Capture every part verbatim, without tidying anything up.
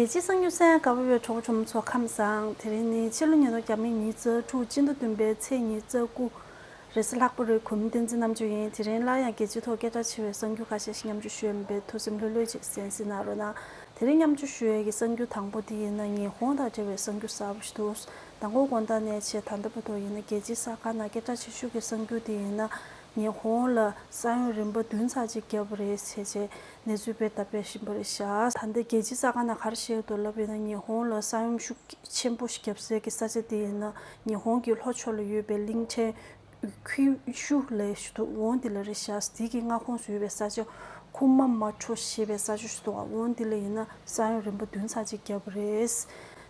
རྒྱལ་སྤྱིའི་གསར་འགྱུར་གསན་དགའ་པོ་བའི་གྲོགས་པོ་གྲོགས་མོ་ཚོ་ཁམས་བཟང་། དེ་རིང་ནི་ཕྱི་ལོ་ཉིས་སྟོང་ཉི་ཤུ་རྩ་དྲུག་སྤྱི་ཟླ་བདུན་པའི་ཚེས་ཉི་ཤུ་རྩ་དགུ་རེས་གཟའ་ལྷག་པ་རེད། གོ་མིང་བསྟན་འཛིན་རྣམ་དཔྱོད་ཡིན། དེ་རིང་སླར་ཡང་རྒྱལ་སྤྱིའི་ཐོག་སྐད་གྲགས་ཆེ་བའི་གསར་འགྱུར་ཁ་ཤས་ཤིག་མཉམ་སྤྱོད་ཞུ་ཡ་ཡིན་པས་ཐུགས་སེམས་ལྷོད་ལྷོད་ཅིག་གསན་གཟིགས་གནང་རོགས་གནང་། དེ་རིང་མཉམ་སྤྱོད་ཞུ་ཡ་གི་གསར་འགྱུར་དང་པོ་དེ་ཡིན་ན་ཉི་ཧོང་དང་འབྲེལ་བའི་གསར་འགྱུར་གསར་པ་ཞིག་འདུག་མདང་དགོང་དགོང་དག་ནས་བྱས་ད་ལྟ་བར་དུ་ཡིན་ན་རྒྱལ་སྤྱིའི་གསར་ཁང་ནང་སྐད་གྲགས་ཆེ་ཤོས་ཀྱི་གསར་འགྱུར་དེ་ཡིན་ན། ཉི་ཧོང་ལ་ས་ཡོམ་རིམ་པ་བདུན་ཙམ་ཅིག་བརྒྱབ་པ་རེད་ཟེར་བྱས་གནས་ཚུལ་སྤེལ་ད་སྤེལ་བཞིན་པ་རེད་ཤག་ད་ལྟ་རྒྱལ་སྤྱིའི་གསར་ཁང་ནང་ག་རེ་བཤད་འདུག་ལབ་ཡིན་ན། ཉི་ཧོང་ལ་ས་ཡོམ་ཤུགས་ཆེན་པོ་ཞིག་བརྒྱབ་སའི་གི་ས་ཆ་དེ་ཡིན་ན་ཉི་ཧོང་གི་ལྷོ་ཕྱོགས་ལ་ཡོད་པའི་གླིང་ཕྲན་ཁུ་ཤུ་ལབ་ཞིག་འདུག་འོ་འདི་ལ་རེད་ཤག་དེ་གི་མངའ་ཁོངས་སུ་ཡོད་པའི་ས་ཆ་ཁུ་མ་མ་ཁྲོ་ཞེས་པའི་ས་ཆ་ཞིག་འདུག་འོ་འདི་ལ་ཡིན་ན་ས་ཡོམ་རིམ་པ་བདུན་ཙམ་ཅིག་བརྒྱབ་པ་རེད།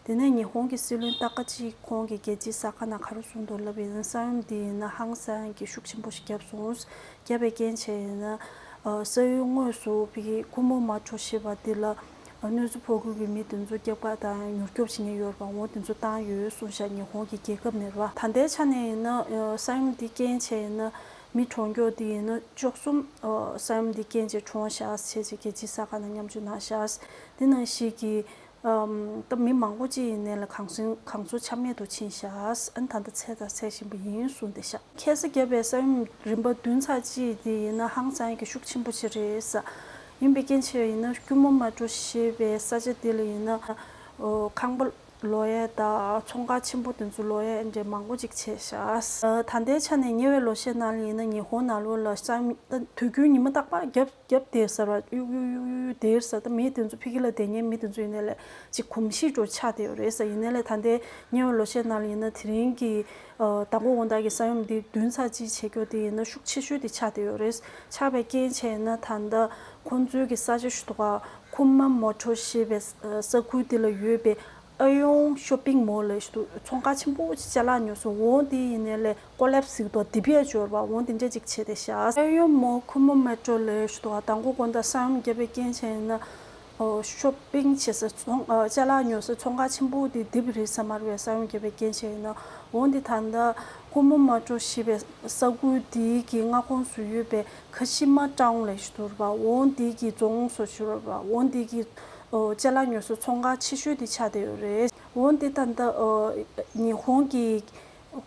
དེ་ནས་ཉི་ཧོང་གི་སྲིད་བློན་ཏཱ་ཀ་ཅི་ཁོང་གིས་རྒྱལ་སྤྱིའི་གསར་ཁང་ནང་ག་རེ་གསུངས་འདུག་ལབ་ཡིན་ན། ས་ཡོམ་འདི་ཡིན་ན་ཧང་སང་གི་ཤུགས་ཆེན་པོ་ཞིག་བརྒྱབ་སོང་། བརྒྱབ་པའི་རྐྱེན་བྱས་ཡིན་ན། ཨ། ས་ཡུལ་དངོས་སུ་ཕ་གི་ཁུ་མོ་མ་ཁྲོ་ཞེས་པ་འདི་ལ་གནོད་འཚེ་ཕོག་ཁུལ་གྱི་མི་དེ་ཚོ་སྐྱབས་ཁག་དང་མྱུར་སྐྱོབ་བྱེད་མཁན་ཡོད་རེད་པ། འོ་དེ་ཚོ་བཏང་ཡོད་གསུངས་ཤག་ཉི་ཧོང་གི་རྒྱལ་ཁབ་ནས་རེད་པ། ད་ལྟའི་ཆ་ནས་ཡིན་ན། ཨ། ས་ཡོམ་འདི་རྐྱེན་བྱས་ཡིན་ན་མི་གྲོངས་མཁན་དེ་ཡིན་ན་བཅུ་གསུམ། ཨ། ས་ཡོམ་འདི་རྐྱེན་བྱས་གྲོངས་ཤག་ཟེར་བྱས་རྒྱལ་སྤྱིའི་གསར་ཁང་ནང་མཉམ་སྤྱོད་གནང་ཤག་དེ་ནང་བཞིན་གྱི། ཨམ། ད་མི་མང་པོ་ཅིག་ཡིན་ནའི་ལ་གང་སོང་གང་སོང་ཆ་མེད་དུ་ཕྱིན་ཤག་ཨ་ནི་ད་ལྟ་འཚོལ་དང་འཚོལ་བཞིན་པ་ཡིན་གསུངས་བསྡད་ཤག་ཁ་སང་བརྒྱབ་པའི་ས་ཡོམ་རིམ་པ་བདུན་ཚར་གཅིག་དེ་ཡིན་ན་ཧང་སང་གི་ཤུགས་ཆེན་པོ་ཅིག་རེད་ཟེར། ཡིན་པའི་རྐྱེན་བྱས་ཡིན་ན་ཁུ་མོ་མ་ཁྲོ་ཞེས་པའི་ས་ཆ་དེ་ལ་ཡིན་ན། ཨོ། ཁང་པ་ལོག་ཡས་དང་ཚོང་ཁང་ཆེན་པོ་དེ་ཚོ་ལོག་ཡས་འདྲ་མང་པོ་ཅིག་བྱས་ཤག་ཨ། ད་ལྟའི་ཆ་ནས་ཉེ་བའི་ལོ་ཤས་ནང་ལ་ཡིན་ན་ཉི་ཧོང་ནང་ལོགས་ལ་ས་ཡོམ། ད་དུས་རྒྱུན་ཉི་མ་རྟག་པར་བརྒྱབ། རྒྱབ་བསྡད་ཟེར་བ། གཡུག་གཡུག་གཡུག་གཡུག་བསྡད་ཟེར། ད་མི་དེ་ཚོ་ཕ་གི་ལ་བསྡད་མཁན་མི་དེ་ཚོ་ཡིན་ནའི་ལས་ཅིག་གོམས་གཤིས་འདྲ་ཆགས་བསྡད་ཡོད་རེད་ཟེར། ཡིན་ནའི་ལས་ད་ལྟའི་ཉེ་བའི་ལོ་ཤས་ནང་ལ་ཡིན་ན་དེ་རིང་གི། ཨ། མདང་དགོང་དགོང་དག་གི་ས་ཡོམ་འདི་བདུན་ཙམ་ཅིག་བྱེད་རྒྱུ་དེ་ཡིན་ན་ཤུགས་ཆེ་ཤོས་དེ་ཆགས་བསྡད་ཡོད་རེད། ཆགས་པའི་རྐྱེན་བྱས་ན་ད་ལྟ་ཁོང་ཚོའི་གི་ས་ཆ་ཞིག་འདུག་ག་ཁུ་མ་མོ་ཊོ་ཞེས་པའི་ས་ཁུལ་དེ་ལ་ཡོད་པའི་ཨ་ཡོང་ཤོ་པིང་མོལ་ལབ་ཞིག་འདུག་ཚོང་ཁང་ཆེན་པོ་ཅིག་ཅ་ལག་ཉོ་ས། འོ་དེ་ཡིན་ནའི་ལས་ཀོ་ལེབ་སི་ཟེར་གི་འདུག་དེ་ཕྱིར་འབྱོར་བ། འོ་དེ་འདྲ་ཅིག་བྱས་བསྡད་ཤག་ཨ་ཡོང་མོ་ཁུ་མོ་མེ་ཏྲོ་ལབ་ཞིག་འདུག་དང་པོ་དགོང་དག་ས་ཡོམ་བརྒྱབ་པའི་རྐྱེན་བྱས་ན། ཨོ། ཤོ་པིང་བྱེད་ས་ཚོང་། ཨ། ཅ་ལག་ཉོ་ས་ཚོང་ཁང་ཆེན་པོ་དེ་རྡིབ་རེད་ཟེར་མ་རེད་པས། ས་ཡོམ་བརྒྱབ་པའི་རྐྱེན་བྱས་ན། འོ་དེ་ད་ལྟ་ཁུ་མོ་མེ་ཏྲོ་ཞེས་པའི་ས་ཁུལ་དེའི་གི་མངའ་ཁོངས་སུ་ཡོད་པའི་ཁ་ཤི་མ་ཀྲའུ་ལབ་ཞིག་འདུག་རེད་པ། འོ་དེའི་གི་རྫོང་སོ་ཞིག་རེད་པ། འོ་དེའི་གི། ཨོ། ཅ་ལག་ཉོ་ས་ཚོང་ཁང་ཆེ་ཤོས་དེ་ཆགས་བསྡད་ཡོད་རེད། འོ་དེ་ད་ལྟ། ཨོ། ཉི་ཧོང་གི་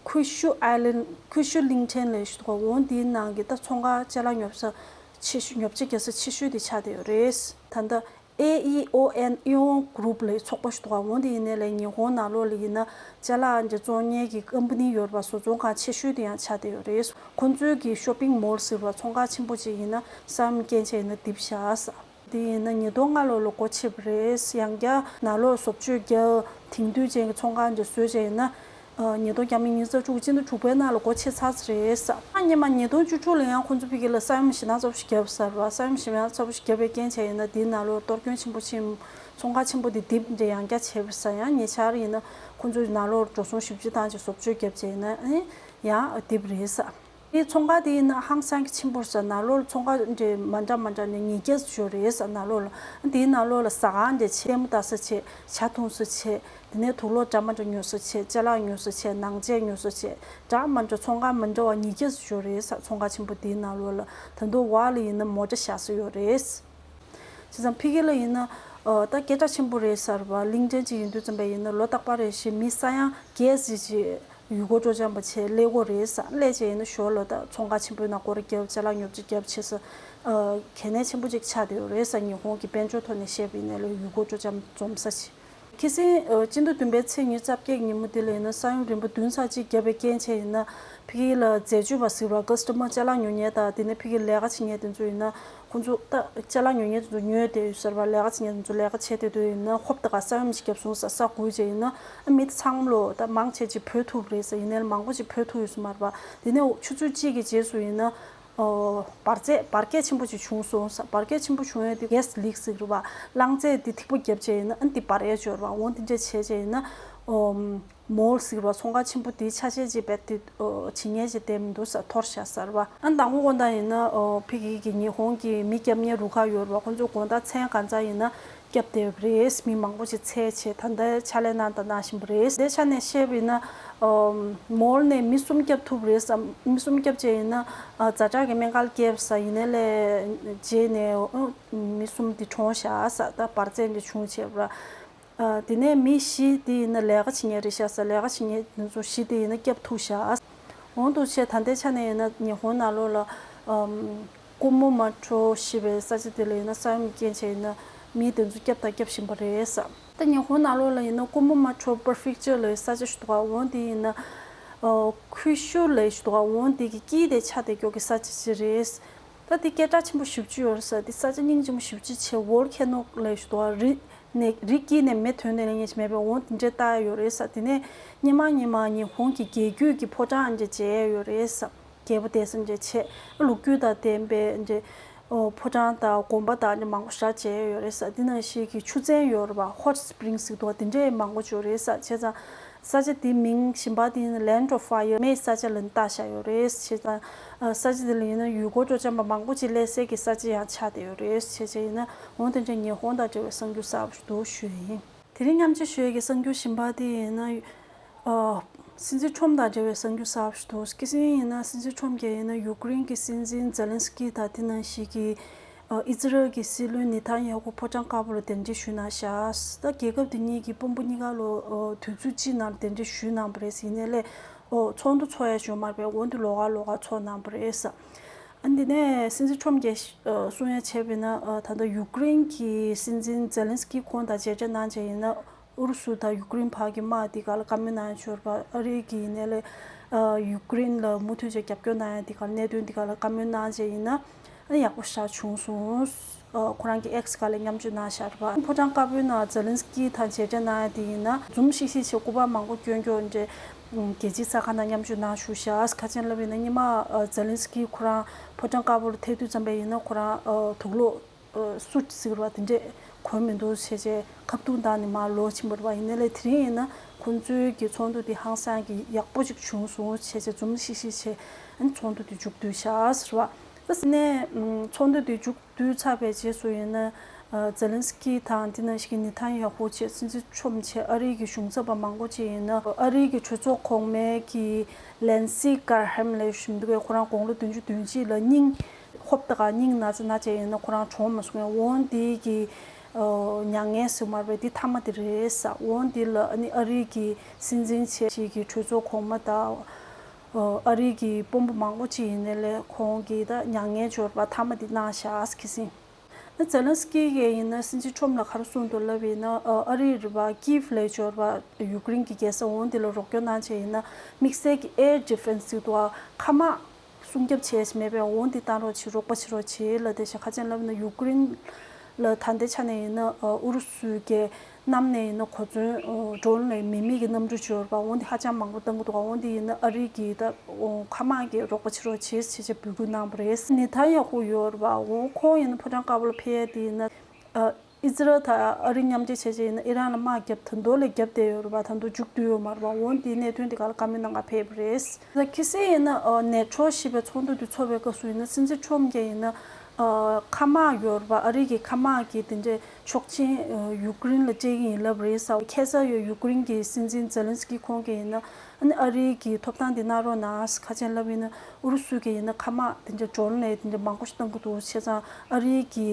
ཁུ་ཤུ་ཨའི་ལན། ཁུ་ཤུ་གླིང་ཕྲན་ལབ་ཞིག་འདུག་འོ་དེའི་ནང་གི་ད་ཚོང་ཁང་ཅ་ལག་ཉོ་ས་ཆེ་ཤོས། ཉོ་ཆ་རྒྱག་ས་ཆེ་ཤོས་དེ་ཆགས་བསྡད་ཡོད་རེད། ད་ལྟ་ཨེ་ཨི་ཨོ་ཨེན་ཨི་ཨོན་གུ་རུབ་ལབ་ཚོགས་པ་ཞིག་འདུག་འོ་དེ་ཡིན་ནའི་ལས་ཉི་ཧོང་ནང་ལོགས་ལ་ཡིན་ན་ཅ་ལག་འདི་བཙོང་མཁན་གྱི་ཀམ་པ་ནི་ཡོད་རེད་པ། བཟོ་ཚོང་ཁང་ཆེ་ཤོས་དེ་ཡང་ཆགས་བསྡད་ཡོད་རེད། ཁོང་ཚོའི་གི་ཤོ་པིང་མོལ་ཟེར་བ་ཚོང་ཁང་ཆེན་པོ་ཅིག་ཡིན་ན་ས་ཡོམ་རྐྱེན་བྱས་ཡིན་ན་རྡིབ་ཤག་ཟེར། དེ་ཡིན་ན་ཉིས་སྟོང་ལྔ་ལོ་ལ་སྒོ་ཕྱེ་བ་རེད། ཡང་བསྐྱར་ནང་ལོགས་བཟོ་བཅོས་རྒྱག་དེང་དུས་ཅན་གྱི་ཚོང་ཁང་འདྲ་བཟོས་བྱས་ཡིན་ན། ཨ། ཉིས་སྟོང་ཉི་ཤུ་རྩ་དྲུག་སྤྱི་ཟླ་དྲུག་པའི་ནང་ལ་སྒོ་ཕྱེ་ཚར་ཚར་རེད་ཟེར། ཨ། སྔོན་མ་ཉིས་སྟོང་བཅུ་དྲུག་ལ་ཡང་ཁོང་ཚོ་ཕ་གི་ལ་ས་ཡོམ་ཞེད་སྣང་ཚ་པོ་ཞིག་བརྒྱབ་ས་རེད་པ། ས་ཡོམ་ཞེད་སྣང་ཚ་པོ་ཞིག་བརྒྱབ་པའི་རྐྱེན་བྱས་ཡིན་ན་དེའི་ནང་ལོགས་གཏོར་སྐྱོན་ཆེན་པོ་ཕྱིན། ཚོང་ཁང་ཆེན་པོ་དེ་རྡིབ་འདྲ་ཡང་བསྐྱར་བྱས་པ་རེད་ཟེར། ཡང་ཉེ་ཆར་ཡིན་ན་ཁོང་ཚོའི་ནང་ལོགས་འགྲོ་སོང་ཞིབ་དཔྱད་བཏང་བྱས་བཟོ་བཅོས་བརྒྱབ་བྱས་ཡིན་ན། ཨ། ཡང་རྡིབ་རེད་ཟེར། དེ་ཚོང་ཁང་དེ་ཡིན་ན་ཧང་སང་གི་ཆེན་པོ་རེད་ཟེར། ནང་ལོགས་ལ་ཚོང་ཁང་འདྲ་མ་འདྲ་མ་འདྲ་ནས་ཉིས་བརྒྱ་ཙམ་ཡོད་རེད་ཟེར། ནང་ལོགས་ལ། དེའི་ནང་ལོགས་ལ་ཟ་ཁང་འདྲ་བྱས། ལྟད་མོ་ལྟ་ས་བྱས། ཇ་འཐུང་ས་བྱས། དེ་ནས་དུག་ལོག་འདྲ་མ་འདྲ་ཉོ་ས་བྱས། ཅ་ལག་ཉོ་ས་བྱས། ནང་ཆས་ཉོ་ས་བྱས། འདྲ་མ་འདྲ་ཚོང་ཁང་མ་འདྲ་བ་ཉིས་བརྒྱ་ཙམ་ཡོད་རེད་ཟེར། ཚོང་ཁང་ཆེན་པོ་དེའི་ནང་ལོགས་ལ། ད་དུང་འོག་ལ་ཡིན་ན་མོ་ཊ་བཞག་ས་ཡོད་རེད། བྱས་ཙང་ཕ་གི་ལ་ཡིན་ན། ཨ། ད་སྐད་གྲགས་ཆེན་པོ་རེད་ཟེར་བ། གླིང་ཕྲན་ཅིག་ཡིན་དུས་ཙམ་པ་ཡིན་ན་ལོ་རྟག་པར་རེ་བཞིན་མི་ས་ཡ་བརྒྱད་ཙམ་ཅིག་ཡུལ་སྒོ་སྤྲོ་འཆམ་པ་བྱས་སླེབས་ཀྱི་ཡོད་རེད་ཟེར། སླེབས་བྱས་ཡིན་ན་ཞོར་ལ་ད་ཚོང་ཁང་ཆེན་པོའི་ནང་སྒོ་ར་བརྒྱབ། ཅ་ལག་ཉོ་ཆ་བརྒྱབ་བྱས་ས། ཨ། གལ་གནད་ཆེན་པོ་ཅིག་ཆགས་བསྡད་ཡོད་རེད་ཟེར། ཉི་ཧོང་གི་དཔལ་འབྱོར་ཐོག་ནས་བཤད་པ་ཡིན་ནའི་ལས་ཡུལ་སྒོ་སྤྲོ་འཆམ་འཛོམས་ས་ཅིག་ཁ་སང་། ཨ། སྤྱི་ཟླ་བདུན་པའི་ཚེས་ཉི་ཤུ་རྩ་བརྒྱད་ཉིན་མོ་དེ་ལ་ཡིན་ན་ས་ཡོམ་རིམ་པ་བདུན་ཙམ་ཅིག་བརྒྱབ་པའི་རྐྱེན་བྱས་ཡིན་ན། ཕ་གི་ལ་འཛད་སྤྱོད་པ་ཟེར་བ། ཀ་སི་ཊ་མར། ཅ་ལག་ཉོ་མཁན་དང་དེ་ནས་ཕ་གི་ལས་ཀ་བྱེད་མཁན་དེ་ཚོ་ཡིན་ན། ཁོང་ཚོ་ད་ཅ་ལག་ཉོ་མཁན་དེ་ཚོ་ཉོས་བསྡད་ཡོད་ཟེར་བ། ལས་ཀ་བྱེད་མཁན་དེ་ཚོ་ལས་ཀ་བྱས་བསྡད་དུས་ཡིན་ན་ཧོབ་ཏེ་ག་ས་ཡོམ་ཞིག་བརྒྱབ་སོང་ཟེར། ས་འགུལ་བྱས་ཡིན་ན། ཨ། མི་དེ་ཚང་མ་ལོ་ད་མང་ཆེ་ཅིག་བྲོས་ཐུབ་རེད་ཟེར། ཡིན་ནའི་མང་པོ་ཅིག་བྲོས་ཐུབ་ཡོད་ས་མ་རེད་པ། དེ་ནས་ཆུ་ཚོད་གཅིག་གི་རྗེས་སུ་ཡིན་ན། ཨོ། འབར་རྫས། འབར་གས་ཆེན་པོ་ཅིག་བྱུང་སོང་ཟེར། འབར་གས་ཆེན་པོ་བྱུང་ཡས་དེ་གེ་སི་ལིག་ཟེར་གི་རེད་པ། རླངས་རྫས་དེ་ཐིགས་པ་བརྒྱབ་བྱས་ཡིན་ན་ཨ་ནི་དེ་འབར་ཡས་ཅིག་ཡོད་རེད་པ། འོ་དེ་འདྲས་བྱས་བྱས་ཡིན་ན། ཨོ། མོལ་ཟེར་གི་རེད་པ། ཚོང་ཁང་ཆེན་པོ་དེའི་ཆ་ཤས་ཅིག་རྦད་དེ། ཨོ། ཇེ་ཉུང་ཇེ་བརྟན་མི་འདུག་ཟེར། འཐོར་ཤག་ཟེར་བ། ཨ། མདང་དགོང་དགོང་དག་ཡིན་ན། ཨོ། ཕ་གི་གི་ཉི་ཧོང་གི་མི་སྐྱོབ་མཁན་རུ་ཁག་ཡོད་རེད་པ། ཁོང་ཚོ་དགོང་དག་མཚན་གང་ཙམ་ཡིན་ན་སྐྱོབ་བསྡད་ཡོད་རེད། མི་མང་པོ་ཞིག་འཚོལ་བྱས་ད་ལྟ་ཕྱག་ལས་གནང་དང་གནང་བཞིན་པ་རེད། དེ་ཆ་ནས་བཤད་པ་ཡིན་ན། ཨོ། མོལ་ནས་མི་གསུམ་སྐྱོབ་ཐུབ་རེད་ཟེར། མི་གསུམ་སྐྱོབ་བྱས་ཡིན་ན། ཨ། ཛ་དྲག་གི་སྨན་ཁང་སླེབས་ཟེར། ཡིན་ནའི་ལས་རྗེས་ནས། ཨོ། མི་གསུམ་དེ་གྲོངས་ཤག་ཟེར། ད་འབར་རྫས་འདི་བྱུང་བྱས་པ་རེད། ཨ། དེ་ནས་མི་བཞི་དེ་ཡིན་ན་ལས་ཀ་བྱེད་མཁན་རེད་ཤག་ཟེར། ལས་ཀ་བྱེད་མཁན་དེ་ཚོ་བཞི་དེ་ཡིན་ན་བསྐྱབས་ཐུབ་ཤག་འོང་འདུག་བྱས། ད་ལྟའི་ཆ་ནས་ཡིན་ན་ཉི་ཧོང་ནང་ལོགས་ལ་ཨམ། ཀུ་མོ་མ་ཁྲོ་ཞེས་པའི་ས་ཆ་དེ་ལ་ཡིན་ན་ས་ཡོམ་རྐྱེན་བྱས་ཡིན་ན་མི་དེ་ཚོ་བསྐྱབས་དང་བསྐྱབ་བཞིན་པ་རེད་ཟེར། ད་ཉི་ཧོང་ནང་ལོགས་ལ་ཡིན་ན་ཀུ་མོ་མ་ཁྲོ་པར་ཕེག་ཅར་ལ་ས་ཆ་ཞིག་འདུག་ག་འོང་དེ་ཡིན་ན་ཨ། ཁུ་ཤུ་ལ་ཞིག་འདུག་ག་འོང་དེ་གི་དཀྱིལ་དེ་ཆགས་བསྡད་ཀྱོག་གི་ས་ཆ་ཞིག་རེད། ད་དེ་སྐད་གྲགས་ཆེན་པོ་ཞེ་པོ་ཅིག་ཡོད་རེད་ཟེར། དེ་ས་ཆ་སྙིང་རྗེ་མོ་ཞེ་པོ་ཅིག་བྱས། ཝོལ་ཁེ་ནོ་ལ་ཞིག་འདུག་ག་རི་ནས་རི་དཀྱིལ་ནས་མེ་ཐོན་ནས་ལ་ཉེ་ཞིག་མེད་པའི་འོང་དེ་འདྲས་བཏགས་ཡོད་རེད་ཟེར། དེ་ནས་སྔོན་མ་སྔོན་མ་ཉི་ཧོང་གི་རྒྱལ་རྒྱུད་ཀྱི་ཕོ་བྲང་འདྲ་མཇལ་ཡོད་རེད་ཟེར། རྒྱལ་པོ་སྡོད་ས་འདྲ་བྱས། ལོ་རྒྱུས་དང་ལྡན་པའི་འདྲ། ཨོ། ཕོ་བྲང་དང་དགོན་པ་དང་འདྲ་མང་པོ་ཞིག་མཇལ་ཡོད་རེད་ཟེར། དེ་ནང་བཞིན་གྱི་ཆུ་ཚན་ཡོད་རེད་པ། ཧོཊ་སི་པི་རིང་སི་ཟེར་གྱི་འདུག་ག་དེ་འདྲས་མང་པོ་ཅིག་ཡོད་རེད་ཟེར། བྱས་ཙང་ས་ཆ་དེའི་མིང་བཞིན་པ་དེ་ཡིན་ན་Land of Fire མེའི་ས་ཆ་ལབ་ནས་བཏགས་བཞག་ཡོད་རེད། བྱས་ཙང་ཨ། ས་ཆ་དེ་ལ་ཡིན་ན་ཡུལ་སྐོར་སྤྲོ་འཆམ་པ་མང་པོ་ཅིག་སླེབས་སའི་གི་ས་ཆ་ཡང་ཆགས་བསྡད་ཡོད་རེད། བྱས་བྱས་ཡིན་ན་འོང་དེ་འདྲ་ཉི་ཧོང་དང་འབྲེལ་བའི་གསར་འགྱུར་གསར་པ་ཞིག་འདུག་ཞུ་ཡ་ཡིན། དེ་རིང་མཉམ་སྤྱོད་ཞུ་ཡས་ཀྱི་གསར་འགྱུར་གཞན་པ་དེ་ཡིན་ན། ཨ། སྲིད་འཛིན་ཁྲོམ་དང་འབྲེལ་བའི་གསར་འགྱུར་གསར་པ་ཞིག་འདུག་སྐྱེད་སྲིང་ཡིན་ན་སྲིད་འཛིན་ཁྲོམ་གྱིས་ཡིན་ན་ཡུཀ་རེན་གྱི་སྲིད་འཛིན་ཛེ་ལན་སི་ཀི་དང་དེ་ནང་བཞིན་གྱི་ཨ། ཨི་ཛི་རལ་གྱི་སྲིད་བློན་ནེ་ཐན་ཡ་ཧུ་ཕོ་བྲང་དཀར་པོ་ལ་གདན་འདྲེན་ཞུས་གནང་ཤག་ད་རྒྱལ་ཁབ་དེ་གཉིས་ཀྱི་དཔོན་པོ་གཉིས་ཀ་ལོ་ཨ། དུས་ཚོད་གཅིག་ནང་གདན་འདྲེན་ཞུས་གནང་བ་རེད། ཡིན་ནའི་ལས་ཨོ། ཚོགས་འདུ་ཚོགས་ཡ་ཞུ་མ་རེད་པས། འོ་འདི་ལོགས་ཀ་ལོགས་ཀ་ཚོགས་གནང་བ་རེད། ཨ། འདི་ནས་སྲིད་འཛིན་ཁྲོམ་གྱིས་ཨ། གསུང་ཡ་བྱས་པ་ཡིན་ན་ཨ། ད་ལྟ་ཡུཀ་རེན་གྱི་སྲིད་འཛིན་ཛེ་ལན་སི་ཀི་ཁོང་དང་མཇལ་འཕྲད་གནང་བྱས་ཡིན་ན་ཨུ་རུ་སུ་དང་ཡུཀ་རེན་བར་གྱི་དམག་འདི་ག་ལ་བཀའ་མོལ་གནང་ཡ་ཅིག་ཡོད་རེད་པ། ཨ་རི་གིས་ཡིན་ནའི་ལས་ཨ། ཡུཀ་རེན་ལ་མུ་མཐུད་བྱས་རྒྱབ་སྐྱོར་གནང་ཡ་འདི་ག་ལ་གནད་དོན་འདི་ག་ལ་བཀའ་མོལ་གནང་བྱས་ཡིན་ན་ཨ་ནི་ཡག་པོ་ཞེ་དྲག་བྱུང་སོང་། ཨ། ཁོ་རང་གི་ཨེག་སི་སྒང་ལ་མཉམ་སྤྱོད་གནང་བཞག་རེད་པ། ཕོ་བྲང་དཀར་པོའི་ནང་ཛེ་ལན་སི་ཀི་དང་མཇལ་འཕྲད་གནང་ཡ་དེ་ཡིན་ན་འཛུམ་ཤིག་ཤིག་བྱས། སྐུ་པར་མང་པོ་བསྐྱོན་བསྐྱོན་འདྲ། རྒྱལ་སྤྱིའི་གསར་ཁང་དང་མཉམ་སྤྱོད་གནང་བཞུགས་ཤག་ག་རེ་ཡིན་ལབ་ཡིན་ན་སྔོན་མ་ཨ། ཛེ་ལན་སི་ཀི་ཁོ་རང་ཕོ་བྲང་དཀར་པོ་ལ་ཐེག་དུས་ཙམ་པ་ཡིན་ན་ཁོ་རང་ཨ། དུག་ལོག་ཨ། སུཊ་ཟེར་བ་དེ་འདྲས་གོན་མི་འདུག་བྱས་བྱས་ཁ་ཐུག་བཏང་ནས་མར་ལོག་ཕྱིན་པ་རེད་པ། ཡིན་ནའི་ལས་དེ་རིང་ཡིན་ན་ཁོང་ཚོའི་གི་ཚོགས་འདུ་དེ་ཧང་སང་གི་ཡག་པོ་ཅིག་བྱུང་སོང་བྱས་བྱས་འཛུམ་ཤིག་ཤིག་བྱས། ཨ་ནི་ཚོགས་འདུ་དེ་མཇུག་བསྡུས་ཤག་ཟེར་བ། ད་ཟེར་ནས་ཨ། ཚོགས་འདུ་དེ་མཇུག་བསྡུས་ཚར་བའི་རྗེས་སུ་ཡིན་ན། ཨ། ཛེ་ལན་སི་ཀི་དང་དེ་ནང་བཞིན་གྱི་ནེ་ཐན་ཡ་ཧུ་བྱས། སྲིད་འཛིན་ཁྲོམ་བྱས། ཨ་རི་གི་གཞུང་ཚབ་པ་མང་པོ་ཅིག་ཡིན་ན་ཨ་རི་གི་གྲོས་ཚོགས་གོང་མའི་གི་ལན་སི་གྷ་ར་ཧམ་ལབ་ཞིག་འདུག་གས། ཁོ་རང་དགུང་ལོ་བདུན་ཅུ་དོན་གཅིག་ལ་སྙིང་ཧོབ་ཏེ་ག་སྙིང་ན་ཚ་ན་བྱས་ཡིན་ན་ཁོ་རང་གྲོངས་མ་སོང་ངས། འོང་དེ་གི་ཨ། མྱ་ངན་ཟེར་མ་རེད་པས། འདི་མཐའ་མ་དེ་རེད་ཟེར། འོང་དེ་ལ་ཨ་ནི་ཨ་རི་གི་སྲིད་འཛིན་བྱས་ཞིག་གི་གྲོས་ཚོགས་གོང་མ་དང་། ཨ་རི་གི་དཔོན་པོ་མང་པོ་ཅིག་ཡིན་ནའི་ལས་ཁོང་གིས་ད་མྱ་ངན་འབྱོར་བ་མཐའ་མ་འདི་གནང་བཞག་ཟེར་གི་ཟིན། ཨ་ཛེ་ལན་སི་ཀི་གིས་ཡིན་ན་སྲིད་འཛིན་ཁྲོམ་ལ་ག་རེ་གསུངས་འདུག་ལབ་ཡིན་ན། ཨ་ཨ་རི་རེད་པ། ཀིབ་ལ་འབྱོར་བ་ཡུཀ་རེན་གྱི་རྒྱལ་ས་འོང་འདི་ལ་རོགས་སྐྱོར་གནང་བྱས་ཡིན་ན་དམིགས་བསལ་གྱི་ཨེར་ཌི་ཕེན་སི་ཟེར་གྱི་འདུག་ག་མཁའ་དམག་སྲུང་སྐྱོབ་བྱས་ཤིག་མེད་པས། འོང་འདི་བཏང་རོགས་བྱེད། རོགས་པ་བྱེད་རོགས་བྱེད་ལབ་བསྡད་ཤག་ག་རེ་ཡིན་ལབ་ན་ཡུཀ་རེན་ལ་ད་ལྟའི་ཆ་ནས་ཡིན་ན་ཨ་ཨུ་རུ་སུ་གིས་གནམ་ནས་ཡིན་ན་གོ་མཚོན་ཨོ་ཌོ་རོན་ལས་མི་མེད་ཀྱི་གནམ་གྲུ་ཅིག་ཡོད་རེད་པ། འོ་འདི་ཧ་ཅང་མང་པོ་བཏང་གི་འདུག་ག་འོ་འདི་ཡིན་ན་ཨ་རི་གི་ད་ཨོ་མཁའ་དམག་གིས་རོགས་པ་བྱེད་རོགས་བྱེད་ཟེར་བྱས་འབོད་སྐུལ་གནང་བ་རེད། ནེ་ཐན་ཡ་ཧུ་ཡོད་རེད་པ། འོ་ཁོང་ཡིན་ན་ཕོ་བྲང་དཀར་པོ་ལ་ཕེབས་ཡ་དེ་ཡིན་ན་ཨ་ཨི་ཛི་རལ་དང་ཨ་རི་མཉམ་འབྲེལ་བྱས་བྱས་ཡིན་ན་ཨི་རན་ལ་དམག་བརྒྱབ་ད་དུང་ལས་བརྒྱབ་བསྡད་ཡོད་རེད་པ། ད་དུང་མཇུག་བསྡུས་ཡོད་མ་རེད་པ། འོ་འདི་གནད་དོན་དེ་ག་ལ་བཀའ་མོལ་གནང་ག་ཕེབས་པ་རེད། ད་གལ་སྲིད་ཡིན་ན་ཨ་ནེ་ཊོ་ཞེས་པའི་ཚོགས་འདུ་དེ་ཚོགས་པའི་སྐབས་སུ་ཡིན་ན་སྲིད་འཛིན་ཁྲོམ་གྱིས་ཡིན་ན། ཨ་མཁའ་དམག་ཡོད་རེད་པ། ཨ་རི་གི་མཁའ་དམག་གི་དེ་འདྲའི་ཆོག་མཆན་ཨ་ཡུཀ་རེན་ལ་སྤྲད་ཀྱི་ཡིན་ལབ་རེད་ཟེར། ཁ་སང་ཡོད་ཡུཀ་རེན་གྱི་སྲིད་འཛིན་ཛེ་ལན་སི་ཀི་ཁོང་གིས་ཡིན་ན་ཨ་ནི་ཨ་རི་གི་ཐོབ་ཐང་དེ་གནང་རོགས་གནང་ཟེར། ག་རེ་ལབ་ཡིན་ན་ཨུ་རུ་སུ་གིས་ཡིན་ན་མཁའ་དམག་དེ་འདྲ་ཌོ་རོན་ལས་དེ་འདྲ་མང་པོ་ཞིག་བཏང་གི་འདུག་བྱས་ཙང་ཨ་རི་གི་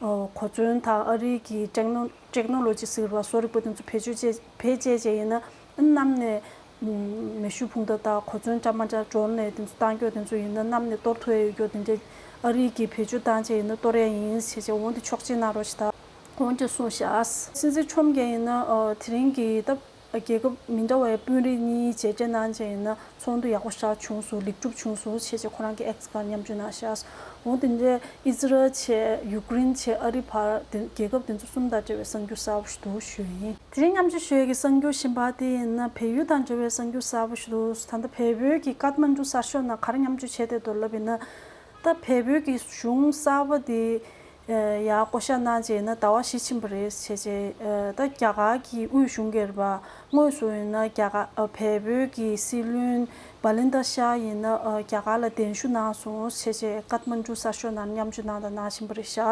ཨ་གོ་མཚོན་དང་ཨ་རི་གི་ཊེག་ནོ་ཊེག་ནོ་ལོ་ཇི་ཟེར་བ་གསོ་རིག་པ་དེ་ཚོ་བེད་སྤྱོད་བྱས་བེད་སྤྱད་བྱས་ཡིན་ན་ཨ་ནི་གནམ་ནས་མེ་ཤུགས་འཕུར་མདའ་དང་གོ་མཚོན་འདྲ་མ་འདྲ་ཌོ་རོན་ལས་དེ་ཚོ་བཏང་རྒྱུ་དེ་ཚོ་ཡིན་ན་གནམ་ནས་གཏོར་ཐུབ་ཡ་ཡོད་རྒྱུ་དེ་འདྲ་ཨ་རི་གིས་བེད་སྤྱོད་བཏང་བྱས་ཡིན་ན་གཏོར་ཡ་ཡིན་ཟེར་བྱས། འོ་འདི་ཆོག་མཆན་གནང་རོགས་ཞེས་ད་འོ་འདི་གསུངས་ཤག་སྲིད་འཛིན་ཁྲོམ་གྱིས་ཡིན་ན་ཨ་དེ་རིང་གི་ད་རྒྱལ་ཁབ་མི་འདྲ་བའི་དཔོན་རིགས་གཉིས་མཇལ་འཕྲད་གནང་བྱས་ཡིན་ན་ཚོགས་འདུ་ཡག་པོ་ཞེ་དྲག་བྱུང་སོང་། ལེགས་གྲུབ་བྱུང་སོང་ཞེས་བྱས་ཁོ་རང་གི་ཨེག་སི་སྒང་མཉམ་སྤྱོད་གནང་ཤག་འོ་དེ་འདྲའི་ཨི་ཛི་རལ་བྱས་ཡུཀ་རེན་བྱས་ཨ་རི་བར་དེ་རྒྱལ་ཁབ་དེ་ཚོ་གསུམ་དང་འབྲེལ་བའི་གསར་འགྱུར་གསར་པ་ཞིག་འདུག་ཞུ་ཡིན། དེ་རིང་མཉམ་སྤྱོད་ཞུ་ཡས་ཀྱི་གསར་འགྱུར་གཞན་པ་དེ་ཡིན་ན་བལ་ཡུལ་དང་འབྲེལ་བའི་གསར་འགྱུར་གསར་པ་ཞིག་འདུག་ད་ལྟ་བལ་པོའི་གི་ཀཏ་མན་ཌུ་གསར་ཤོག་ནང་ག་རེ་མཉམ་སྤྱོད་བྱས་བསྡད་འདུག་ལབ་ཡིན་ན། ད་བལ་པོའི་གི་གཞུང་གསར་པ་དེ་ཡར་བསྐོ་བཞག་གནང་བྱས་ན་ཟླ་བ་བཞི་ཕྱིན་པ་རེད་བྱས་བྱས། ད་རྒྱ་གར་གྱི་དབུས་གཞུང་གིས་རེད་པ། དངོས་སུ་ཡིན་ན་རྒྱ་གར་བལ་པོའི་གི་སྲིད་བློན་བ་ལིན་ད་ཤཱ་ཡིན་ན་རྒྱ་གར་ལ་གདན་ཞུ་གནང་སོང་བྱས་བྱས། ཀཏ་མན་ཌུ་གསར་ཤོག་ནང་མཉམ་སྤྱོད་གནང་དང་གནང་བཞིན་པ་རེད་ཤག་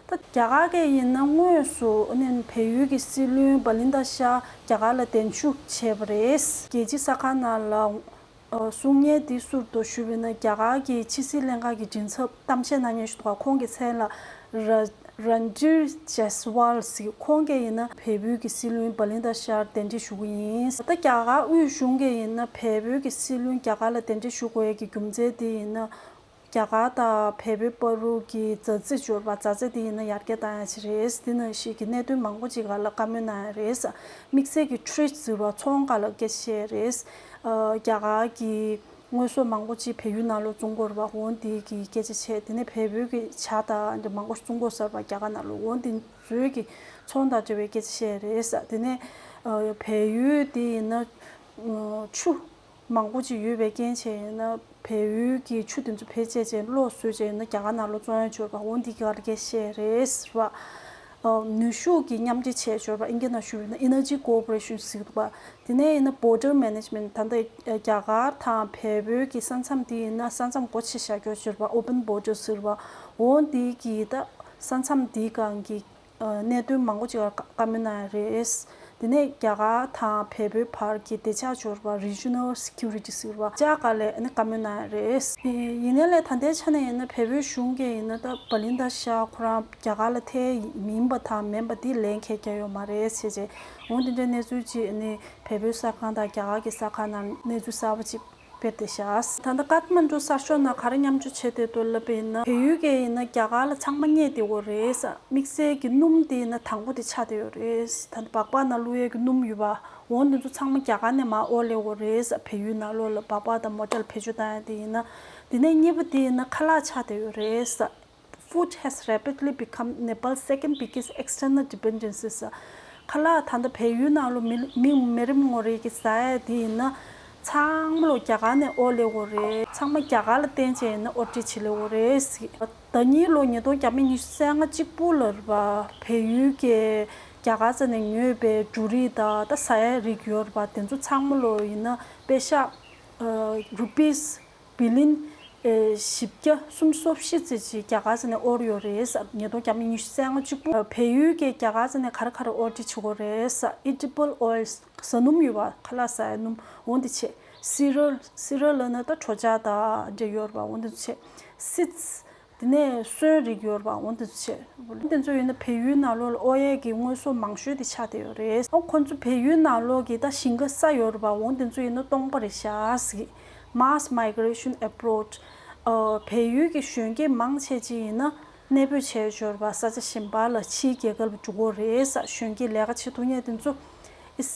ད་རྒྱ་གར་གྱིས་ཡིན་ན་དངོས་སུ་ཨ་ནི་བལ་ཡུལ་གྱི་སྲིད་བློན་བ་ལིན་ད་ཤཱ་རྒྱ་གར་ལ་གདན་ཞུ་བྱས་པ་རེད། རྒྱལ་སྤྱིའི་གསར་ཁང་ནང་ལ་ཨ་གསུང་བཤད་འདི་ཟུར་དུ་ཞུས་པ་ཡིན་ན་རྒྱ་གར་གྱི་ཕྱི་སྲིད་ལྷན་ཁང་གི་མགྲིན་ཚབ་གཏམ་བཤད་གནང་མཁན་ཞིག་འདུག་ག་ཁོང་གི་མཚན་ལ་ར་ Ranjir Jaiswal ཟེར། ཁོང་གིས་ཡིན་ན་བལ་པོའི་གི་སྲིད་བློན་བྷ་ལིན་ད་ཤར་གདན་འདྲེན་ཞུ་གི་ཡིན། ད་རྒྱ་གར་དབུས་གཞུང་གིས་ཡིན་ན་བལ་པོའི་གི་སྲིད་བློན་རྒྱ་གར་ལ་གདན་འདྲེན་ཞུ་དགོས་ཡས་ཀྱི་རྒྱུ་མཚན་དེ་ཡིན་ན། རྒྱ་གར་དང་བལ་པོའི་བར་དུ་གི་མཛའ་བརྩེ་འབྱོར་བ། མཛའ་བརྩེ་དེ་ཡིན་ན་ཡར་རྒྱས་བཏང་ཡ་ཅིག་རེད། དེ་ནང་བཞིན་གྱི་གནད་དོན་མང་པོ་ཅིག་སྒང་ལ་བཀའ་མོལ་གནང་ཡ་རེད། དམིགས་བསལ་གྱི་ཊི་རེ་ཌི་ཟེར་བ་ཚོང་སྒང་ལ་སྐད་ཆ་བཤད་ཡ་རེད། ཨ། རྒྱ་གར་གྱི་དངོས་ཟོག་མང་པོ་ཅིག་བལ་ཡུལ་ནང་ལོགས་བཙོང་གི་ཡོད་རེད་པ། འོ་དེ་གི་སྐད་ཆ་བཤད། དེ་ནས་བལ་པོའི་གི་ཇ་དང་འདི་མང་པོ་ཞིག་བཙོང་གི་ཡོད་རེད་པ་རྒྱ་གར་ནང་ལོགས། འོ་དེ་ཚོའི་གི་ཚོང་དང་འབྲེལ་བའི་སྐད་ཆ་བཤད་ཡ་རེད། དེ་ནས་ཨ། བལ་ཡུལ་དེ་ཡིན་ན་ཨ། ཆུ་མང་པོ་ཅིག་ཡོད་པའི་རྐྱེན་བྱས་ཡིན་ན་བལ་ཡུལ་གྱི་ཆུ་དེ་ཚོ་བེད་སྤྱད་བྱས་གློག་བཟོས་བྱས་ཡིན་ན་རྒྱ་གར་ནང་ལོགས་བཙོང་ཡ་ཡོད་རེད་པ། འོ་འདི་ག་རེ་སྐད་བཤད་རེད་ཟེར་བ། ཨ། ནུས་ཤུགས་ཀྱི་མཉམ་འབྲེལ་བྱས་ཡོད་རེད་པ། ཨིན་སྐད་ནང་ཞུས་པ་ཡིན་ན་Energy Cooperation ཟེར་བ། དེ་ནས་ཡིན་ན་Border Management། ད་ལྟ་རྒྱ་གར་དང་བལ་པོའི་གི་ས་མཚམས་དེ་ཡིན་ན་ས་མཚམས་སྒོ་ཕྱེ་བཞག་ཡོད་རེད་པ། Open Border ཟེར་བ། འོ་འདི་གི་ད་ས་མཚམས་འདིའི་སྒང་གི་ཨ། གནད་དོན་མང་པོ་ཅིག་ལ་བཀའ་མོལ་གནང་ཡ་རེད། དེ་ནས་རྒྱ་གར་དང་བལ་པོའི་བར་གྱི་བདེ་འཇགས་འབྱོར་བ། Regional Security ཟེར་བ། བཅས་སྒང་ལ་ཨ་ནི་བཀའ་མོལ་གནང་ཡ་རེད། ཡིན་ནའི་ལས་ད་ལྟའི་ཆ་ནས་ཡིན་ན་བལ་པོའི་གཞུང་གིས་ཡིན་ན་ད་བྷ་ལིན་ད་ཤར་ཁོ་རང་རྒྱ་གར་ལ་ཐད་ཡིན་པ་དང་མིན་པ་འདི་ལན་ཁ་རྒྱག་ཡོད་མ་རེད་ཟེར་བྱས། འོ་འདི་འདྲའི་གནས་ཚུལ་ཅིག་ཨ་ནི་བལ་པོའི་གསར་ཁང་དང་རྒྱ་གར་གྱི་གསར་ཁང་ནང་གནས་ཚུལ་གསར་པ་ཅིག་སྤེལ་ཏེ་བཞག། ད་ལྟ་ཀཏ་མན་ཌུ་གསར་ཤོག་ནང་ག་རེ་མཉམ་སྤྱོད་བྱས་བསྡད་འདུག་ལབ་པ་ཡིན་ན། བལ་ཡུལ་གྱི་ཡིན་ན་རྒྱ་གར་ལ་ཚང་མ་བརྙས་བསྡད་ཡོད་རེད། དམིགས་བསལ་གྱི་སྣུམ་དེ་ཡིན་ན་དང་པོ་དེ་ཆགས་བསྡད་ཡོད་རེད། ད་ལྟ་སྦག་སྦག་ནང་བླུག་ཡས་ཀྱི་སྣུམ་ཡོད་པ། འོ་འདི་ཚོ་ཚང་མ་རྒྱ་གར་ནས་མར་ཨོ་སླེབས་ཡོད་རེད། བལ་ཡུལ་ནང་ལོགས་ལ་སྦག་སྦག་དང་མོ་ཊ་ལ་བེད་སྤྱོད་བཏང་ཡས་དེ་ཡིན་ན། དེ་ནས་གཉིས་པ་དེ་ཡིན་ན་ཁ་ལག་ཆགས་བསྡད་ཡོད་རེད། Food has rapidly become Nepal's second biggest external dependency. ཁ་ལག་ད་ལྟ་བལ་ཡུལ་ནང་ལོགས་མི་མི་མི་རེ་ངོ་རེ་གིས་ཟ་ཡ་དེ་ཡིན་ན་ཚང་མ་ལོགས་རྒྱ་གར་ནས་ཨོ་སླེབས་ཡོད་རེད། ཚང་མ་རྒྱ་གར་ལ་བརྟེན་བྱས་ཡིན་ན་ཨོ་ཌར་བྱེད་སླེབས་ཡོད་རེད་ཟེར། ཟླ་གཉིས་ལོ་ཉིས་སྟོང་བརྒྱ་མེད་ཉི་ཤུ་རྩ་ལྔ་གཅིག་པུ་ལ་རེད་པ། བལ་ཡུལ་གྱི་རྒྱ་གར་རྩ་ནས་ཉོས་པའི་འབྲུ་རིགས་དང་ད་ཟ་ཡ་རིགས་ཡོད་རེད་པ། དེ་ཚོ་ཚང་མ་ལོགས་ཡིན་ན་པེ་ཤག་ཨ་རུ་པིས་བི་ལིན་ཨེ་བཞི་བརྒྱ་སུམ་ཅུ་སོ་བཞི་ཙམ་ཅིག་རྒྱ་གར་རྩ་ནས་ཨོ་སླེབས་ཡོད་རེད་ཟེར། ཉིས་སྟོང་བརྒྱ་མེད་ཉི་ཤུ་རྩ་ལྔ་གཅིག་པུ། བལ་ཡུལ་གྱིས་རྒྱ་གར་རྩ་ནས་ག་རེ་ག་རེ་ཨོ་སླེབས་བྱེད་ཀྱི་ཡོད་རེད་ཟེར། Edible oils། བཟའ་སྣུམ་ཡོད་པ། ཁ་ལག་ཟ་ཡ་སྣུམ། འོ་འདི་བྱས། Cereal། Cereal ལབ་ན་ད་གྲོ་ཆ་དང་འདྲ་ཡོད་རེད་པ། འོ་འདི་བྱས། Seeds། དེ་ནས་སོན་རིགས་ཡོད་རེད་པ། འོ་འདི་ཚོ་བྱས། འོ་འདི་ཚོ་ཡིན་ན་བལ་ཡུལ་ནང་ལོགས་ལ་ཨོ་ཡས་ཀྱི་དངོས་ཟོག་མང་ཤོས་དེ་ཆགས་བསྡད་ཡོད་རེད། ཨོ་ཁོང་ཚོ་བལ་ཡུལ་ནང་ལོགས་ཀྱི་ད་ཞིང་ཁ་ས་ཡོད་རེད་པ། འོ་འདི་ཚོ་ཡིན་ན་སྟོང་པ་རེད་ཤག་ཟེར། Mass migration abroad། ཨ་བལ་ཡུལ་གྱི་གཞོན་སྐྱེས་མང་ཆེ་ཅིག་ཡིན་ན་གནས་སྤོས་བྱས་ཡོད་རེད་པ། ས་ཆ་གཞན་པ་ལ་ཕྱིའི་རྒྱལ་ཁབ་ལ་འགྲོ་གི་ཡོད་རེད་ཟེར། གཞོན་སྐྱེས་ལས་ཀ་བྱེད་ཐུབ་མཁན་དེ་ཚོ། Is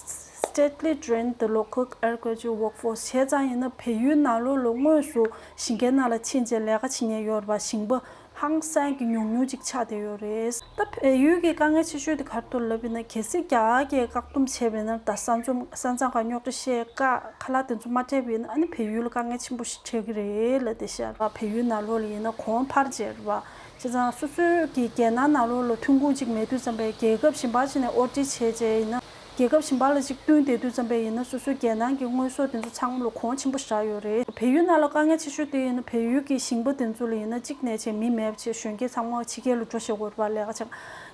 steadily drained the local agricultural workforce. བྱས་ཙང་ཡིན་ན་བལ་ཡུལ་ནང་ལོགས་ལ་དངོས་སུ་ཞིང་ཁའི་ནང་ལ་ཕྱིན་བྱས་ལས་ཀ་བྱེད་མཁན་ཡོད་རེད་པ། ཞིང་པ་ཧང་སང་གི་ཉུང་ཉུང་ཅིག་ཆགས་བསྡད་ཡོད་རེད། ད་བལ་ཡུལ་གྱི་དཀའ་ངལ་ཆེ་ཤོས་དེ་ག་རེ་འདུག་ལབ་ཡིན་ན། གལ་སྲིད་རྒྱ་གར་གྱིས་བཀག་སྡོམ་བྱས་པ་ཡིན་ན། ད་ས་མཚམས་ས་མཚམས་ཁག་རྙོག་དྲ་བཤད། བཀག་ཁ་ལག་དེ་ཚོ་མ་སྤྲད་པ་ཡིན་ན། ཨ་ནི་བལ་ཡུལ་ལ་དཀའ་ངལ་ཆེན་པོ་ཞིག་འཕྲད་ཀྱི་རེད་ལབ་བསྡད་ཤག་རེད་པ། བལ་ཡུལ་ནང་ལོགས་ལ་ཡིན་ན་གོང་འཕར་བྱས་རེད་པ། བྱས་ཙང་སོ་སོའི་གི་རྒྱལ་ནང་ནང་ལོགས་ལ་ཐོན་ཁུངས་གཅིག་མེད་དུས་ཙམ་པའི་རྒྱལ་ཁབ་གཞན་པ་ཅིག་ནས་ཨོ་ཌར་བྱས་བྱས་ཡིན་ན། རྒྱལ་ཁབ་གཞན་པ་ལ་ཅིག་བསྟུན་བསྡད་དུས་ཙམ་པའི་ཡིན་ན་སོ་སོའི་རྒྱལ་ནང་གི་དངོས་ཟོག་དེ་ཚོ་ཚང་མ་ལ་གོང་ཆེན་པོ་ཞིག་རག་ཡོད་རེད། བལ་ཡུལ་ནང་ལ་དཀའ་ངལ་ཆེ་ཤོས་དེ་ཡིན་ན་བལ་ཡུལ་གྱི་ཞིང་པ་དེ་ཚོ་ལ་ཡིན་ན་གཅིག་ནས་བྱས་མི་མེད་པ་བྱས། གཞོན་སྐྱེས་ཚང་མ་ཕྱི་རྒྱལ་ལ་འགྲོ་བཞག་དགོས་རེད་པ། ལས་ཀ་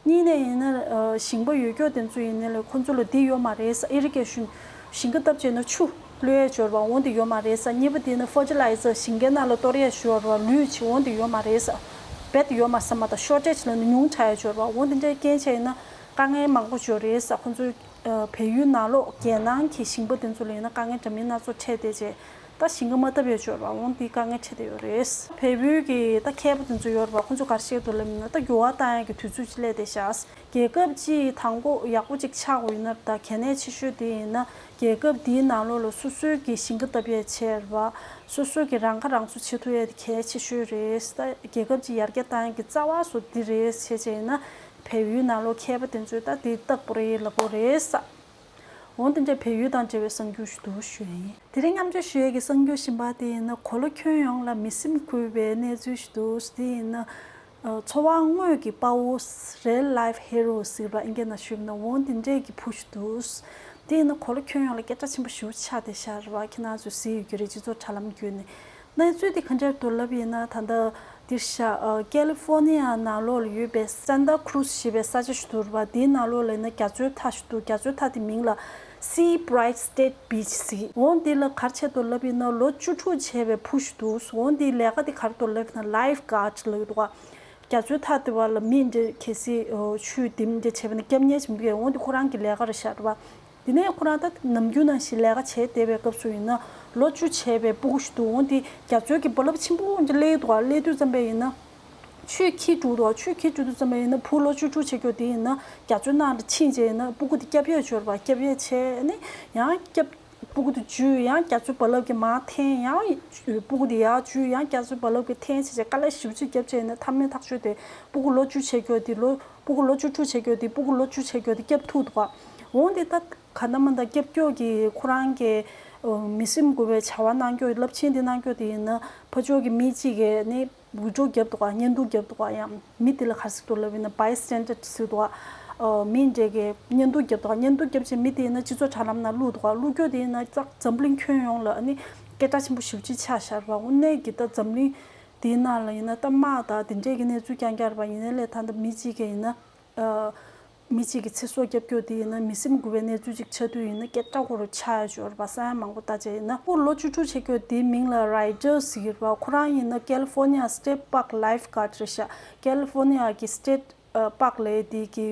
བྱེད། གཉིས་ནས་ཡིན་ན་ཨ་ཞིང་པ་ཡོད་སྐྱོ་དེ་ཚོ་ཡིན་ན་ལས་ཁོ་ཚོ་ལ་འདི་ཡོད་མ་རེད་ཟེར། ཨི་རི་གེ་ཤན། ཞིང་ཁ་བཏབ་བྱས་ན་ཆུ་བླུག་ཡས་ཡོད་རེད་པ། འོ་འདི་ཡོད་མ་རེད་ཟེར། གཉིས་པ་དེ་ནི་ཕར་ཊི་ལའི་ཛར་ཞིང་ཁའི་ནང་ལ་གཏོར་ཡས་ཡོད་རེད་པ། ལུད་ཅིག་འོ་འདི་ཡོད་མ་རེད་ཟེར། རྦད་དེ་ཡོད་མ་ཟེར་མ་གཏོགས་ཤོར་ཊེཇ་ལབ་ན་ཉུང་དྲགས་ཡས་ཡོད་རེད་པ། འོ་འདི་འདྲའི་རྐྱེན་བྱས་ཡིན་ན་དཀའ་ངལ་མང་པོ་ཡོད་རེད་ཟེར། ཁོ་ཚོའི་ཨ་བལ་ཡུལ་ནང་ལོགས་རྒྱལ་ནང་གི་ཞིང་པ་དེ་ཚོ་ལ་ཡིན་ན་དཀའ་ངལ་འདྲ་མིན་སྣ་ཚོགས་འཕྲད་བསྡད་བྱས། ད་ཞིང་ཁ་མ་བཏབ་ཡས་ཡོད་རེད་པ། འོ་འདི་དཀའ་ངལ་འཕྲད་བསྡད་ཡོད་རེད། བལ་པོའི་གི་ད་མཁས་པ་དེ་ཚོ་ཡོད་རེད་པ། ཁོ་ཚོ་ག་རེ་བཤད་འདུག་ལབ་ཡིན་ན། ད་འགྱུར་བ་བཏང་ཡས་ཀྱི་དུས་ཚོད་ཅིག་སླེབས་བསྡད་ཤག་རྒྱལ་ཁབ་ཅིག་དང་པོ་ཡག་པོ་ཅིག་ཆགས་དགོས་ཡིན་ན། ད་གལ་གནད་ཆེ་ཤོས་དེ་ཡིན་ན་རྒྱལ་ཁབ་དེའི་ནང་ལོགས་ལ་སོ་སོའི་གི་ཞིང་ཁ་བཏབ་ཡས་བྱས་རེད་པ། སོ་སོའི་གི་རང་ཁ་རང་གསོ་བྱེད་ཐུབ་ཡས་དེ་གལ་ཆེ་ཤོས་རེད། ད་རྒྱལ་ཁབ་ཅིག་ཡར་རྒྱས་བཏང་ཡས་ཀྱི་རྩ་བ་སོ་འདི་རེད་བྱས་བྱས་ཡིན་ན། བལ་ཡུལ་ནང་ལོགས་མཁས་པ་དེ་ཚོས་ད་དེ་ལྟ་བུ་རེད་ལབ་དགོས་རེད་ཟེར། འོ་དེ་འདྲའི་བལ་ཡུལ་དང་འབྲེལ་བའི་གསར་འགྱུར་ཞིག་འདུག་ཞུ་ཡ་ཡིན། དེ་རིང་མཉམ་སྤྱོད་ཞུ་ཡས་ཀྱི་གསར་འགྱུར་གཞན་པ་དེ་ཡིན་ན། གོ་ལ་ཁྱོན་ཡོངས་ལ་མི་སེམས་འགུལ་བའི་གནས་ཚུལ་ཞིག་འདུག་དེ་ཡིན་ན། ཨ་འཚོ་བ་དངོས་ཀྱི་དཔའ་བོ། Real life heroes ཟེར་བ་ཨིན་སྐད་ནང་ཞུས་ན། འོ་དེ་འདྲས་ཀྱི་བུ་ཞིག་འདུག་དེ་ཡིན་ན་གོ་ལ་ཁྱོན་ཡོངས་ལ་སྐད་གྲགས་ཆེན་པོ་ཞེ་པོ་ཆགས་བསྡད་ཤག་རེད་པ། ཁྱེད་རང་ཚོས་གཟིགས་ཡོད་ཀྱི་རེད། སྤྱི་ཚོགས་དྲ་ལམ་བརྒྱུད་ནས། གནས་ཚུལ་དེ་ག་འདྲས་འདུག་ལབ་ཡིན་ན། ད་ལྟ་འདིར་ཤ་ཨ་ཀེ་ལི་ཧྥོར་ནི་ཡ་ནང་ལོགས་ལ་ཡོད་པའི་Santa Cruz ཞེས་པའི་ས་ཆ་ཞིག་འདུག་རེད་པ། དེའི་ནང་ལོགས་ལ་ཡིན་ན་རྒྱ་མཚོའི་མཐའ་ཞིག་འདུག་རྒྱ་མཚོའི་མཐའ་དེ་མིང་ལ་Sea Bright State Beach ཟེར། འོ་འདི་ལ་ག་རེ་བྱས་འདུག་ལབ་ཡིན་ན། ལོ་བཅུ་དྲུག་བྱས་པའི་བུ་ཞིག་འདུག་འོ་འདིའི་ལས་ཀ་དེ་ག་རེ་འདུག་ལབ་ཡིན་ན། Life Guard ལབ་ཀྱི་འདུག་ག་རྒྱ་མཚོའི་མཐའ་དེ་བ་ལ་མི་འདྲ་གལ་སྲིད་ཨོ་ཆུ་དེ་འདྲ་བྱས་པ་ན་སྐྱབས་གནས་བྱེད་མི་འདུག་གས། འོ་དེ་ཁོ་རང་གི་ལས་ཀ་རེད་ཤག་རེད་པ། དེ་ནས་ཁོ་རང་ད་ནམ་རྒྱུན་ནང་བཞིན་ལས་ཀ་བྱས་བསྡད་པའི་སྐབས་སུ་ཡིན་ན་ལོ་བཅུ་བྱས་པའི་སྤུ་གུ་ཞིག་འདུག་འོ་དེ་རྒྱ་མཚོའི་གི་རྦ་རླབས་ཆེན་པོ་འདི་སླེབས་འདུག་ག་སླེབས་དུས་ཙམ་པ་ཡིན་ན། ཆུས་འཁྱེར་འགྲོ་འདུག་ཆུས་འཁྱེར་འགྲོ་དུས་ཙམ་པ་ཡིན་ན་བུ་ལོ་བཅུ་དྲུག་བྱེད་རྒྱུ་དེ་ཡིན་ན་རྒྱ་མཚོའི་ནང་ལ་ཕྱིན་བྱས་ཡིན་ན་སྤུ་གུ་དེ་སྐྱབས་ཡས་འབྱོར་བ་སྐྱབས་ཡས་བྱས་ནས་ཡང་སྐྱབས། སྤུ་གུ་དེ་འཇུས་ཡང་རྒྱ་མཚོའི་རྦ་རླབས་ཀྱིས་མར་འཐེན་ཡང་སྤུ་གུ་དེ་ཡར་འཇུས་ཡང་རྒྱ་མཚོའི་རྦ་རླབས་ཀྱིས་འཐེན་བྱས་བྱས་དཀའ་ལས་ཞེ་པོ་ཅིག་བརྒྱབ་བྱས་ཡིན་ན་མཐའ་མའི་ཐག་ཆོད་དེ་སྤུ་གུ་ལོ་བཅུ་བྱེད་རྒྱུ་དེ་ལོ་སྤུ་གུ་ལོ་བཅུ་དྲུག་བྱེད་རྒྱུ་དེ་སྤུ་གུ་ལོ་བཅུ་བྱེད་རྒྱུ་དེ་སྐྱབས་ཐུབ་འདུག་ག་འོ་དེ་ད་ག་ན་མ་ད་སྐྱབས་སྐྱོ་གི་ཁོ་རང་གི་མི་སེམས་འགུལ་བའི་བྱ་བ་གནང་རྒྱུ་རླབས་ཆེན་དེ་གནང་རྒྱུ་དེ་ཡིན་ན་ཕར་ཕྱོགས་ཀྱི་མི་གཅིག་གིས་ནི། འུར་སྒྲོག་བརྒྱབ་འདུག་ག་བརྙན་ཐུང་བརྒྱབ་འདུག་ག་ཡང་མི་དེ་ལ་ག་རེ་ཟེར་འདུག་ལབ་ཡིན་ན་bystander ཟེར་འདུག་ག་མི་འདྲ་གི་བརྙན་ཐུང་བརྒྱབ་འདུག་ག་བརྙན་ཐུང་བརྒྱབ་བྱས་མི་དེ་ཡིན་ན་སྤྱི་ཚོགས་དྲ་ལམ་ནང་བླུགས་འདུག་ག་བླུགས་རྒྱུ་དེ་ཡིན་ན་ཙག་འཛམ་གླིང་ཁྱོན་ཡོངས་ལ་ཨ་ནི་སྐད་གྲགས་ཆེན་པོ་ཞེ་པོ་ཅིག་ཆགས་བཞག་རེད་པ། དངོས་གནས་ཀྱི་ད་འཛམ་གླིང་དེའི་ནང་ལ་ཡིན་ན་ད་དམག་དང་དེ་འདྲས་ཀྱི་གནས་ཚུལ་རྐྱང་རྐྱང་རེད་པ། ཡིན་ནའི་ལས་ད་ལྟ་མི་གཅིག་གིས་ཡིན་ན། མི་གཅིག་གི་ཚེ་སྲོག་སྐྱབས་རྒྱུ་དེ་ཡིན་ན་མི་སེམས་འགུལ་བའི་གནས་ཚུལ་ཅིག་ཆགས་དུས་ཡིན་ན་སྐད་གྲགས་ཁོ་རང་ཆགས་ཡ་ཅིག་ཡོད་རེད་པ། བསམ་ཡ་མང་པོ་ལྟ་བྱས་ཡིན་ན་ཁོ་ལོ་བཅུ་དྲུག་བྱེད་རྒྱུ་དེའི་མིང་ལ་Ryder ཟེར་གྱི་རེད་པ། ཁོ་རང་ཡིན་ན་California State Park Lifeguard རེད་ཤག California གི་State Park ལབ་ཡ་དེ་གི་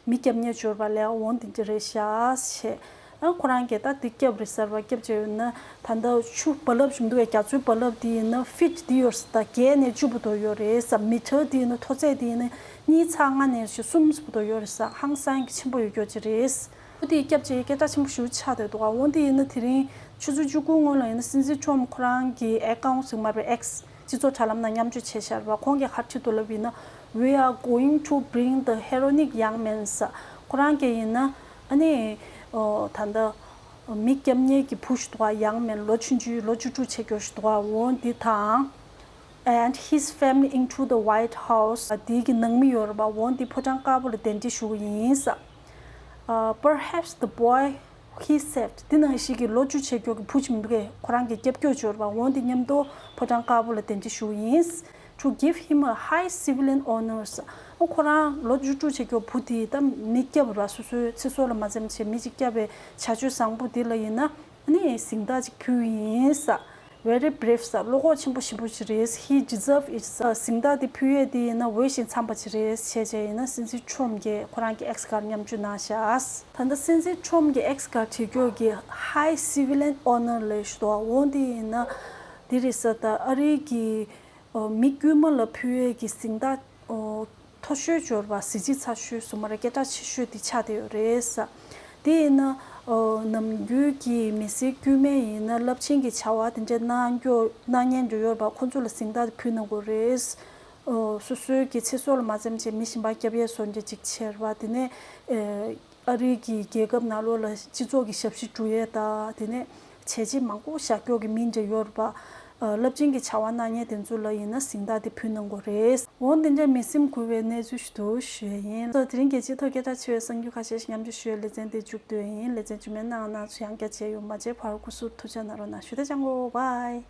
མི་སྐྱབས་གནས་འབྱོར་པ་ལས་འོང་དེ་འདྲ་རེད་ཤག་བྱས། ཨ་ཁོ་རང་གིས་ད་དེ་སྐྱབས་རེད་ཟེར་བ་སྐྱབས་བྱས་ཡོད་ན་ད་ལྟ་ཆུ་རྦ་རླབས་བྱུང་འདུག་གས། རྒྱ་མཚོའི་རྦ་རླབས་དེ་ཡིན་ན་ཕིཊ་དེ་ཡོད་རེད་ཟེར། ད་བརྒྱད་ནས་བཅུ་བར་དུ་ཡོད་རེད་ཟེར། མི་ཊར་དེ་ཡིན་ན་མཐོ་ཚད་དེ་ཡིན་ན་གཉིས་ཚེག་ལྔ་ནས་བཞི་གསུམ་བར་དུ་ཡོད་རེད་ཟེར། ཧང་སང་གི་ཆེན་པོ་ཡོད་རྒྱུ་ཅིག་རེད། འོ་དེ་སྐྱབས་བྱས་སྐད་གྲགས་ཆེན་པོ་ཞེ་པོ་ཆགས་བསྡད་འདུག་ག་འོ་དེ་ཡིན་ན་དེ་རིང་ཆུ་ཚོད་བཅུ་དགུ་སྔོན་ལ་ཡིན་ན་སྲིད་འཛིན་ཊམ་ཁོ་རང་གི་ཨེ་ཀའུན་ཊི་ཟེར་མ་རེད་པ། X སྤྱི་ཚོགས་དྲ་ལམ་ནང་མཉམ་སྤྱོད་བྱས་བཞག་རེད་པ། ཁོང་གིས་ག་རེ་བྲིས་འདུག་ལབ་ཡིན་ན། We are going to bring the heroic young men ཟེར། ཁོ་རང་གིས་ཡིན་ན་ཨ་ནི་ཨོ་ད་ལྟ་མི་སྐྱབས་གནས་ཀྱི་བུ་ཞིག་འདུག་ག་ཡང་མིན་ལོ་ཆུང་ཆུང་ལོ་བཅུ་དྲུག་བྱེད་རྒྱུ་ཞིག་འདུག་ག་འོ་འདི་དང་། And his family into the White House འདི་གི་ནང་མི་ཡོད་རེད་པ། འོ་འདི་ཕོ་བྲང་དཀར་པོ་ལ་གདན་འདྲེན་ཞུ་གི་ཡིན་ཟེར། Perhaps the boy he saved འདི་ནང་བཞིན་གྱི་ལོ་བཅུ་བྱེད་རྒྱུ་གི་བུ་ཅིག་མི་འདུག་གས། ཁོ་རང་གི་སྐྱབས་སྐྱོར་འབྱོར་བ་འོ་འདི་མཉམ་དུ་ཕོ་བྲང་དཀར་པོ་ལ་གདན་འདྲེན་ཞུ་གི་ཡིན། To give him a high civilian honors ཁོ་རང་ལོ་བཅུ་དྲུག་བྱེད་རྒྱུ་བུ་དེ་ད་མི་སྐྱབས་ར་སོ་སོའི་ཚེ་སྲོག་ལ་མ་འཛེམས་བྱས་མི་གཅིག་སྐྱབས་པའི་བྱ་སྤྱོད་བཟང་པོ་འདི་ལ་ཡིན་ན་ཨ་ནི་གཟེངས་རྟགས་ཅིག་ཕུལ་ཡིན་ས། Very brave ས་བློ་ཁོག་ཆེན་པོ་ཞེ་པོ་ཅིག་རེད། He deserve it ས་གཟེངས་རྟགས་འདི་ཕུལ་ཡས་འདི་ཡིན་ན་འོས་ཤིང་འཚམས་པ་ཅིག་རེད་བྱས་བྱས་ཡིན་ན་སྲིད་འཛིན་ཊམ་གྱིས་ཁོ་རང་གི་X སྒང་མཉམ་སྤྱོད་གནང་ཤག་ད་ལྟ་སྲིད་འཛིན་ཊམ་གྱི་X སྒང་བྲིས་རྒྱུ་གི་high civilian honor ལབ་ཞུ་དོ། འོ་འདི་ཡིན་ན་འདི་རེད་ས། ད་ཨ་རི་གི་མི་དཀྱུས་མ་ལ་ཕུལ་ཡས་ཀྱི་གཟེངས་རྟགས་མཐོ་ཤོས་འབྱོར་བ་གཟི་བརྗིད་ཚ་ཤོས་སུ་མ་ར་སྐད་གྲགས་ཆེ་ཤོས་དེ་ཆགས་བསྡད་ཡོད་རེད་ས། དེ་ཡིན་ན་ནམ་རྒྱུན་གྱི་མི་སེར་དཀྱུས་མ་ཡིན་ན་རླབས་ཆེན་གྱི་བྱ་བ་དེ་འདྲ་གནང་རྒྱུ་གནང་མཁན་འདྲ་ཡོད་པ་ཁོང་ཚོ་ལ་གཟེངས་རྟགས་དེ་ཕུལ་གནང་དགོས་རེད། སོ་སོའི་གི་ཚེ་སྲོག་ལ་མ་འཛེམས་བྱས་མི་གཞན་པ་སྐྱབས་ཡས་བཟོ་འདྲ་ཅིག་བྱས་པ་དེ་ནས། ཨ་རི་གི་རྒྱལ་ཁབ་ནང་ལོགས་ལ་སྤྱི་ཚོགས་ཀྱི་ཞབས་ཕྱི་སྒྲུབ་ཡས་དང་དེ་ནས་བྱས་རྗེས་མང་པོ་བཞག་རྒྱུ་གི་མི་འདྲ་ཡོད་རེད་པ། རླབས་ཆེན་གྱི་བྱ་བ་གནང་མཁན་དེ་ཚོ་ལ་ཡིན་ན་གཟེངས་རྟགས་དེ་ཕུལ་གནང་དགོས་རེད། འོ་འདི་འདྲ་མི་སེམས་འགུལ་བའི་གནས་ཚུལ་ཞིག་ཏུ་ཞུ་ཡས་ཡིན། དེ་རིང་རྒྱལ་སྤྱིའི་ཐོག་སྐད་གྲགས་ཆེ་བའི་གསར་འགྱུར་ཁ་ཤས་ཤིག་མཉམ་སྤྱོད་ཞུ་ཡས་ལེ་ཚན་དེ་མཇུག་བསྡུ་ཡས་ཡིན། ལེ་ཚན་རྗེས་མའི་ནང་ང་ཚོ་ཡང་བསྐྱར་མཇལ་ཡོང་། མ་མཇལ་བར་སྐུ་གཟུགས་ཐུགས་ཅག་གནང་རོགས་གནང་ཞུ། ད་ཅང་གོ་བའི།